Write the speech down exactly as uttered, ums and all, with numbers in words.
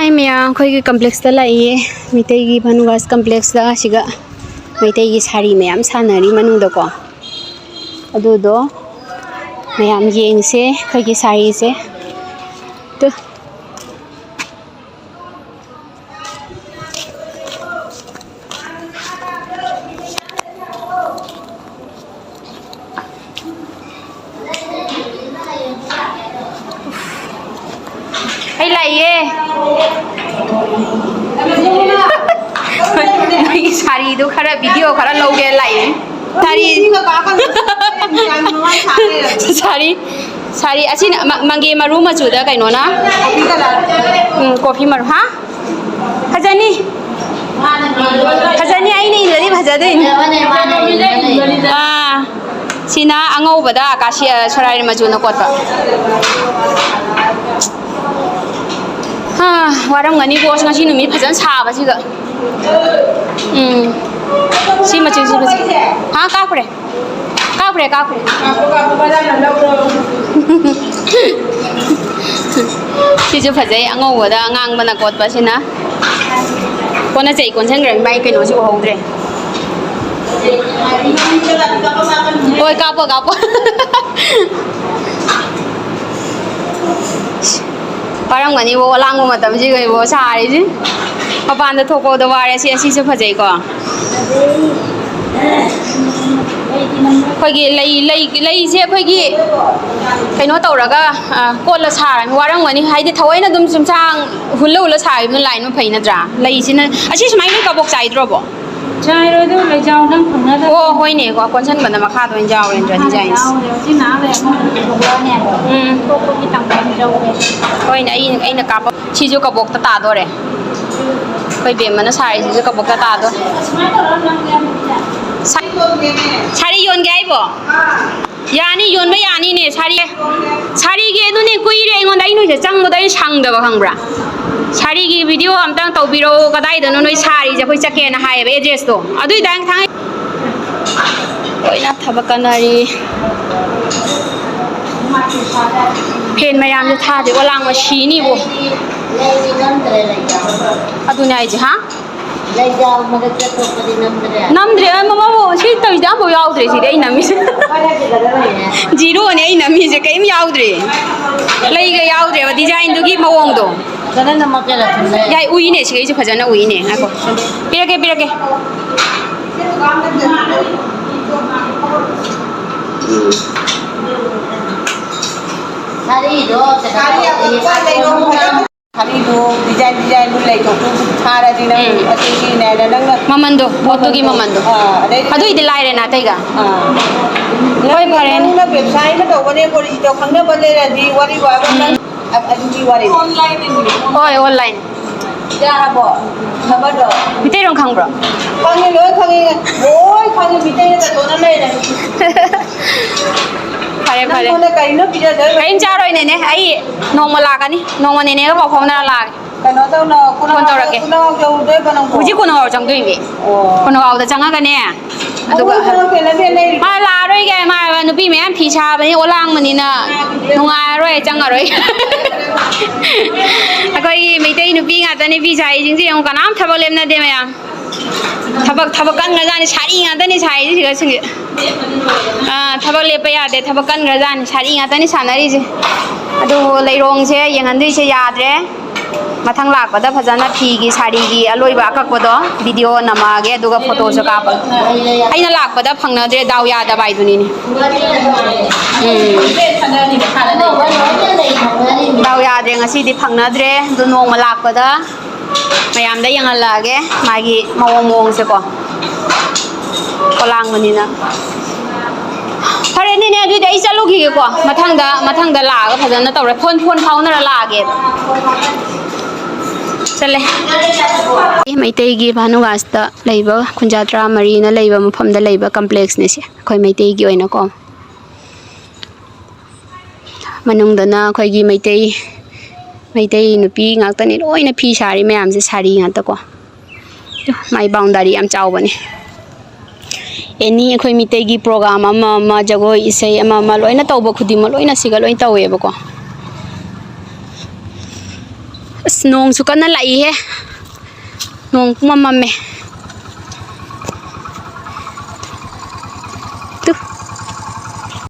ꯍꯥꯏ ꯃꯌꯥꯝ, ꯑꯩꯈꯣꯏꯒꯤ ꯀꯝꯄ꯭ꯂꯦꯛꯁꯇ ꯂꯥꯛꯏꯌꯦ, ꯃꯩꯇꯩꯒꯤ ꯚꯥꯅꯨꯒꯥꯁ ꯀꯝꯄ꯭ꯂꯦꯛꯁꯇ꯫ ꯁꯤꯒ ꯃꯩꯇꯩꯒꯤ ꯁꯥꯔꯤ ꯃꯌꯥꯝ ꯁꯥꯟꯅꯔꯤ ꯃꯅꯨꯡꯗꯀꯣ, ꯑꯗꯨꯗꯣ ꯃꯌꯥꯝ ꯌꯦꯡꯁꯦ ꯑꯩꯈꯣꯏꯒꯤ ꯁꯥꯔꯤꯁꯦ꯫ ꯇꯨ꯫ ꯑꯩ ꯂꯥꯛꯏꯌꯦ꯫ ꯅꯣꯏꯒꯤ ꯁꯥꯔꯤꯗꯣ ꯈꯔ, ꯚꯤꯗꯤꯑꯣ ꯈꯔ ꯂꯧꯒꯦ ꯂꯥꯛꯏꯅꯦ꯫ ꯁꯥꯔꯤ꯫ ꯁꯥꯔꯤ꯫ ꯁꯥꯔꯤ ꯑꯁꯤꯅ ꯃ-, ꯃꯪꯒꯦ ꯃꯔꯨ ꯃꯆꯨꯗ ꯀꯩꯅꯣꯅ꯫ ꯎꯝ, ꯀꯣꯐꯤ ꯃꯔꯨ꯫ ꯍꯥ? ꯐꯖꯅꯤ꯫ ꯐꯖꯅꯤ, ꯑꯩꯅ ꯏꯜꯂꯗꯤ ꯐꯖꯗꯣꯏꯅꯤ꯫ ꯑꯥ, ꯁꯤꯅ ꯑꯉꯧꯕꯗ ꯑꯀꯥꯁꯤ, ꯑ, ꯁꯣꯔꯥꯏ ꯃꯆꯨꯅ ꯀꯣꯠꯄ꯫ ꯍꯥ, ꯋꯥꯔꯝꯒꯅꯤ ꯕꯣꯁ, ꯉꯁꯤ ꯅꯨꯃꯤꯠ ꯐꯖꯅ ꯁꯥꯕꯁꯤꯒ꯫ ꯎꯝ꯫ ꯁꯤ ꯃꯆꯨꯁꯤ ꯐꯖꯩ꯫ ꯍꯥ, ꯀꯥꯞꯈ꯭ꯔꯦ꯫ ꯀꯥꯞꯈ꯭ꯔꯦ, ꯀꯥꯞꯈ꯭ꯔꯦ꯫ ꯁꯤꯁꯨ ꯐꯖꯩ, ꯑꯉꯧꯕꯗ ꯑꯉꯥꯡꯕꯅ ꯀꯣꯠꯄꯁꯤꯅ꯫ ꯀꯣꯟꯅ ꯆꯩ ꯀꯣꯟꯁꯤꯟꯈ꯭ꯔꯅꯤ, ꯃꯥꯏ ꯀꯩꯅꯣꯁꯤ ꯎꯍꯧꯗ꯭ꯔꯦ꯫ ꯍꯣꯏ, ꯀꯥꯞꯄꯣ, ꯀꯥꯞꯄꯣ꯫ ꯋꯥꯔꯝꯒꯅꯤꯕꯣ, ꯂꯥꯡꯕ ꯃꯇꯝꯁꯤꯒ ꯏꯕꯣ, ꯁꯥꯔꯤꯁꯤ꯫ ꯃꯄꯥꯟꯗ ꯊꯣꯛꯄꯗ ꯋꯥꯔꯦ꯫ ꯑꯁꯤ, ꯑꯁꯤꯁꯨ ꯐꯖꯩꯀꯣ꯫ ꯑꯩꯈꯣꯏꯒꯤ ꯂꯩ, ꯂꯩ, ꯂꯩꯁꯦ ꯑꯩꯈꯣꯏꯒꯤ ꯀꯩꯅꯣ ꯇꯧꯔꯒ, ꯑ, ꯀꯣꯠꯂ ꯁꯥꯔꯒ ꯋꯥꯔꯝꯒꯅꯤ꯫ ꯍꯥꯏꯗꯤ ꯊꯑꯣꯏꯅ ꯑꯗꯨꯝ ꯆꯨꯝꯁꯥꯡ ꯍꯨꯜꯂ ꯍꯨꯜꯂ ꯁꯥꯈꯤꯕꯅ ꯂꯥꯏꯟ ꯑꯃ ꯐꯩ ꯅꯠꯇ꯭ꯔꯥ? ꯂꯩꯁꯤꯅ, ꯑꯁꯤ ꯁꯨꯃꯥꯏꯅ ꯂꯣꯏ ꯀꯕꯣꯛ ꯆꯥꯏꯗ꯭ꯔꯣꯕꯣ? ꯆꯥꯏꯔꯣꯏ, ꯑꯗꯨ ꯂꯩꯖꯥꯎ ꯅꯪ ꯐꯪꯅꯗꯕ꯫ ꯑꯣ, ꯍꯣꯏꯅꯦꯀꯣ, ꯀꯣꯟꯁꯟꯕꯗ ꯃꯈꯥꯗ ꯑꯣꯏꯅ ꯌꯥꯎꯔꯦ, ꯑꯗꯨꯗꯤ ꯃꯈꯥꯗ ꯗꯤꯖꯥꯏꯟꯁꯦ꯫ ꯌꯥꯎꯔꯦ꯫ ꯍꯧꯖꯤꯛ ꯉꯥꯏꯍꯥꯛ ꯂꯩꯔ ꯑꯃꯨꯛ ꯊꯣꯛꯂꯛꯑꯅꯦꯕ꯫ ꯎꯝ꯫ ꯊꯣꯛꯄꯒꯤ ꯇꯝꯕ ꯑꯃ ꯌꯥꯎꯔꯦ꯫ ꯍꯣꯏꯅꯦ, ꯑꯩ, ꯑꯩꯅ ꯀꯥꯞꯄ꯫ ꯁꯤꯁꯨ ꯀꯕꯣꯛꯇ ꯇꯥꯗꯣꯔꯦ꯫ ꯑꯩꯈꯣꯏ ꯕꯦꯝꯃꯅ ꯁꯥꯔꯤꯁꯤꯁꯨ ꯀꯕꯣꯛꯇ ꯇꯥꯗꯣꯔꯦ꯫ ꯁꯨꯃꯥꯏꯅ ꯇꯧꯔꯒ ꯅꯪ ꯌꯥꯝ ꯁꯥ-, ꯁꯥꯔꯤ ꯌꯣꯟꯒꯦ ꯍꯥꯏꯕꯣ? ꯌꯥꯅꯤ, ꯌꯣꯟꯕ ꯌꯥꯅꯤꯅꯦ, ꯁꯥꯔꯤ꯫ ꯁꯥꯔꯤꯒꯤ ꯑꯗꯨꯅꯦ, ꯀꯨꯏꯔꯦ ꯑꯩꯉꯣꯟꯗ, ꯑꯩ ꯅꯣꯏꯁꯦ ꯆꯪꯕꯗ ꯑꯩ ꯁꯪꯗꯕ, ꯈꯪꯕ꯭ꯔꯥ? ꯁꯥꯔꯤꯒꯤ ꯚꯤꯗꯤꯑꯣ ꯑꯝꯇꯪ ꯇꯧꯕꯤꯔꯛꯑꯣ, ꯀꯗꯥꯏꯗꯅꯣ ꯅꯣꯏ ꯁꯥꯔꯤꯁꯦ, ꯑꯩꯈꯣꯏ ꯆꯠꯀꯦꯅ ꯍꯥꯏꯌꯦꯕ ꯑꯦꯗ꯭ꯔꯦꯁꯇꯣ꯫ ꯑꯗꯨꯏ ꯇꯥꯏꯝ ꯊꯥꯡ-, ꯂꯣꯏꯅ ꯊꯕꯛ ꯀꯟꯅꯔꯤ꯫ ꯐꯦꯟ ꯃꯌꯥꯝꯁꯦ ꯊꯥꯗꯦ, ꯑꯣꯂꯥꯡꯕ ꯁꯤꯅꯤꯕꯣ꯫ ꯑꯗꯨꯅꯦ ꯍꯥꯏꯁꯦ, ꯍꯥ? ꯂꯩꯖꯥꯎ ꯃꯔꯛꯇ ꯊꯣꯛꯄꯗꯤ ꯅꯝꯗ꯭ꯔꯦ꯫ ꯅꯝꯗ꯭ꯔꯦ, ꯑ, ꯃꯃꯥꯕꯨ ꯁꯤ ꯇꯧꯔꯤꯁꯦ ꯑꯝꯐꯥꯎ ꯌꯥꯎꯗ꯭ꯔꯦ ꯁꯤꯗꯤ ꯑꯩ ꯅꯝꯃꯤꯁꯦ꯫ ꯈꯔ ꯐꯖꯗꯕ ꯂꯩꯔꯦ꯫ ꯖꯤꯔꯣꯅꯦ ꯑꯩ ꯅꯝꯃꯤꯁꯦ, ꯀꯔꯤꯝ ꯌꯥꯎꯗ꯭ꯔꯦ꯫ ꯂꯩꯒ ꯌꯥꯎꯗ꯭ꯔꯦꯕ, ꯗꯤꯖꯥꯏꯟꯗꯨꯒꯤ ꯃꯑꯣꯡꯗꯣ꯫ ꯐꯖꯅ ꯅꯝꯃꯛꯀꯦꯔꯥ ꯊꯝꯃꯦ꯫ ꯌꯥꯏ, ꯎꯏꯅꯦ, ꯁꯤꯈꯩꯁꯨ ꯐꯖꯅ ꯎꯏꯅꯦ꯫ ꯉꯥꯏꯈꯣ꯫ ꯄꯤꯔꯛꯀꯦ, ꯄꯤꯔꯛꯀꯦ꯫ ꯎꯝ꯫ ꯁꯥꯔꯤꯗꯣ ꯁꯥꯔꯤ ꯑꯀꯛꯄ ꯂꯩꯔꯣ꯫ ꯐꯖꯅ ꯁꯥꯔꯤꯗꯣ ꯗꯤꯖꯥꯏꯟ ꯗꯤꯖꯥꯏꯟꯗꯨ ꯂꯩꯊꯣꯛꯇꯨ ꯊꯥꯔꯗꯤ ꯅꯪ ꯎꯝ꯫ ꯑꯁꯤꯒꯤꯅꯦꯅ ꯅꯪꯅ ꯃꯃꯟꯗꯣ, ꯄꯣꯠꯇꯨꯒꯤ ꯃꯃꯟꯗꯣ꯫ ꯑꯥ, ꯑꯗꯩꯗꯤ ꯑꯗꯨꯏꯗꯤ ꯂꯥꯏꯔꯦꯅ ꯑꯇꯩꯒ꯫ ꯑꯥ꯫ ꯍꯣꯏ, ꯅꯪ, ꯐꯔꯦꯅꯦ꯫ ꯅꯪꯅ ꯕꯦꯕꯁꯥ ꯑꯃ ꯇꯧꯒꯅꯦ ꯀꯣꯔꯤꯗꯣ ꯈꯪꯅꯕ ꯂꯩꯔꯗꯤ ꯋꯥꯔꯤ ꯋꯥꯕ ꯎꯝ꯫ ꯅꯪ ꯑ-, ꯑꯗꯨꯒꯤ ꯋꯥꯔꯤ꯫ ꯍꯣꯏ, ꯑꯣꯟꯂꯥꯏꯟ꯫ ꯌꯥꯔꯕꯣ? ꯈꯕꯔꯗꯣ? ꯃꯤꯇꯩꯔꯣꯟ ꯈꯪꯕ꯭ꯔꯣ? ꯈꯪꯉꯦ, ꯂꯣꯏ ꯈꯪꯉꯦ꯫ ꯂꯣꯏ ꯈꯪꯉꯦ, ꯃꯤꯇꯩꯅ ꯇꯠꯇꯣꯛꯅ ꯂꯩꯔꯦ꯫ ꯐꯔꯦ, ꯐꯔꯦ꯫ ꯅꯪꯉꯣꯟꯗ ꯀꯔꯤꯅꯣ ꯄꯤꯖꯗꯣꯏꯕ? ꯀꯔꯤꯝ ꯆꯥꯔꯣꯏ, ꯅꯦꯅꯦ꯫ ꯑꯩ ꯅꯣꯡꯃ ꯂꯥꯛꯀꯅꯤ꯫ ꯅꯣꯡꯃ ꯅꯦꯅꯦꯒ ꯄꯥꯎ ꯐꯥꯎꯅꯔ ꯂꯥꯛꯑꯒꯦ꯫ ꯀꯩꯅꯣ ꯇꯧꯅ, ꯐꯣꯟ ꯇꯧꯔꯛꯀꯦ꯫ ꯀꯣꯅꯥ ꯌꯧꯔꯨꯗꯣꯏꯕ ꯅꯪꯕꯣ? ꯍꯧꯖꯤꯛ ꯀꯣꯅꯥꯒꯥꯎ ꯆꯪꯗꯣꯏꯅꯦ꯫ ꯑꯣ꯫ ꯀꯣꯅꯥꯒꯥꯎꯗ ꯆꯪꯉꯒꯅꯦ꯫ ꯑꯗꯨꯒ ꯃꯥ ꯂꯥꯛꯑꯔꯣꯏꯒꯦ, ꯃꯥ ꯅꯨꯄꯤ ꯃꯌꯥꯝ ꯐꯤ ꯁꯥꯕꯅꯤ, ꯑꯣꯂꯥꯡꯕꯅꯤꯅ ꯅꯨꯡꯉꯥꯏꯔꯔꯣꯏ, ꯆꯪꯉꯔꯣꯏ꯫ ꯑꯩꯈꯣꯏꯒꯤ ꯃꯩꯇꯩ ꯅꯨꯄꯤ ꯉꯥꯛꯇꯅꯤ ꯐꯤ ꯁꯥꯏꯁꯤꯡꯁꯦ ꯌꯦꯡꯉꯨ, ꯀꯅꯥꯝ ꯊꯕꯛ ꯂꯦꯞꯅꯗꯦ ꯃꯌꯥꯝ꯫ ꯊꯕꯛ, ꯊꯕꯛ ꯀꯟꯈ꯭ꯔꯖꯥꯠꯅꯤ, ꯁꯥꯔꯤ ꯉꯥꯛꯇꯅꯤ ꯁꯥꯏꯁꯤꯡꯁꯦ꯫ ꯑꯥ, ꯊꯕꯛ ꯂꯦꯞꯄ ꯌꯥꯗꯦ, ꯊꯕꯛ ꯀꯟꯈ꯭ꯔꯖꯥꯠꯅꯤ, ꯁꯥꯔꯤ ꯉꯥꯛꯇꯅꯤ ꯁꯥꯟꯅꯔꯤꯁꯦ꯫ ꯑꯗꯨꯕꯨ ꯂꯩꯔꯣꯡꯁꯦ ꯌꯦꯡꯍꯟꯗꯣꯏꯁꯦ ꯌꯥꯗ꯭ꯔꯦ꯫ ꯃꯊꯪ ꯂꯥꯛꯄꯗ ꯐꯖꯅ ꯐꯤꯒꯤ, ꯁꯥꯔꯤꯒꯤ ꯑꯂꯣꯏꯕ ꯑꯀꯛꯄꯗꯣ ꯚꯤꯗꯤꯑꯣ ꯅꯝꯃꯛꯑꯒꯦ, ꯑꯗꯨꯒ ꯐꯣꯇꯣꯁꯨ ꯀꯥꯞꯄꯒꯦ꯫ ꯑꯩꯅ ꯂꯥꯛꯄꯗ ꯐꯪꯅꯗ꯭ꯔꯦ, ꯗꯥꯎ ꯌꯥꯗꯕ ꯍꯥꯏꯗꯨꯅꯤꯅꯦ꯫ ꯎꯝ꯫ ꯗꯥꯎ ꯌꯥꯗ꯭ꯔꯦ, ꯉꯁꯤꯗꯤ ꯐꯪꯅꯗ꯭ꯔꯦ꯫ ꯑꯗꯨ ꯅꯣꯡꯃ ꯂꯥꯛꯄꯗ ꯃꯌꯥꯝꯗ ꯌꯦꯡꯍꯜꯂꯛꯑꯒꯦ ꯃꯥꯒꯤ ꯃꯑꯣꯡ ꯃꯑꯣꯡꯁꯦꯀꯣ꯫ ꯄꯣꯂꯥꯡꯕꯅꯤꯅ꯫ ꯐꯔꯦꯅꯦꯅꯦ, ꯑꯗꯨꯗꯤ ꯑꯩ ꯆꯠꯂꯨꯈꯤꯒꯦꯀꯣ꯫ ꯃꯊꯪꯗ, ꯃꯊꯪꯗ ꯂꯥꯛꯑꯒ ꯐꯖꯅ ꯇꯧꯔꯦ꯫ ꯐꯣꯟ, ꯐꯣꯟ ꯐꯥꯎꯅꯔ ꯂꯥꯛꯑꯒꯦꯕ꯫ ꯆꯠꯂꯦ꯫ ꯃꯩꯇꯩꯒꯤ ꯚꯥꯅꯨꯒꯥꯁꯇ ꯂꯩꯕ ꯈꯨꯟꯖꯥ ꯇꯔꯥꯃꯔꯤꯅ ꯂꯩꯕ ꯃꯐꯝꯗ ꯂꯩꯕ ꯀꯝꯄ꯭ꯂꯦꯛꯁꯅꯦ ꯁꯤ, ꯑꯩꯈꯣꯏ ꯃꯩꯇꯩꯒꯤ ꯑꯣꯏꯅꯀꯣ꯫ ꯃꯅꯨꯡꯗꯅ ꯑꯩꯈꯣꯏꯒꯤ ꯃꯩꯇꯩ, ꯃꯩꯇꯩ ꯅꯨꯄꯤ ꯉꯥꯛꯇꯅꯤ ꯂꯣꯏꯅ ꯐꯤ ꯁꯥꯔꯤ ꯃꯌꯥꯝꯁꯦ, ꯁꯥꯔꯤ ꯉꯥꯛꯇꯀꯣ꯫ ꯃꯥꯏ ꯕꯥꯎꯟꯗꯔꯤ ꯌꯥꯝ ꯆꯥꯎꯕꯅꯦ꯫ ꯑꯦꯅꯤ ꯑꯩꯈꯣꯏ ꯃꯤꯇꯩꯒꯤ ꯄ꯭ꯔꯣꯒꯥꯝ ꯑꯃ ꯑꯃ, ꯖꯒꯣꯏ ꯏꯁꯩ ꯑꯃ ꯑꯃ ꯂꯣꯏꯅ ꯇꯧꯕ ꯈꯨꯗꯤꯡꯃꯛ ꯂꯣꯏꯅ ꯁꯤꯒ ꯂꯣꯏ ꯇꯧꯋꯦꯕꯀꯣ꯫ ꯑꯁ, ꯅꯣꯡꯁꯨ ꯀꯟꯅ ꯂꯥꯛꯏꯍꯦ꯫ ꯅꯣꯡ ꯄꯨꯡꯃꯝ ꯃꯝꯃꯦ꯫ ꯇꯨ꯫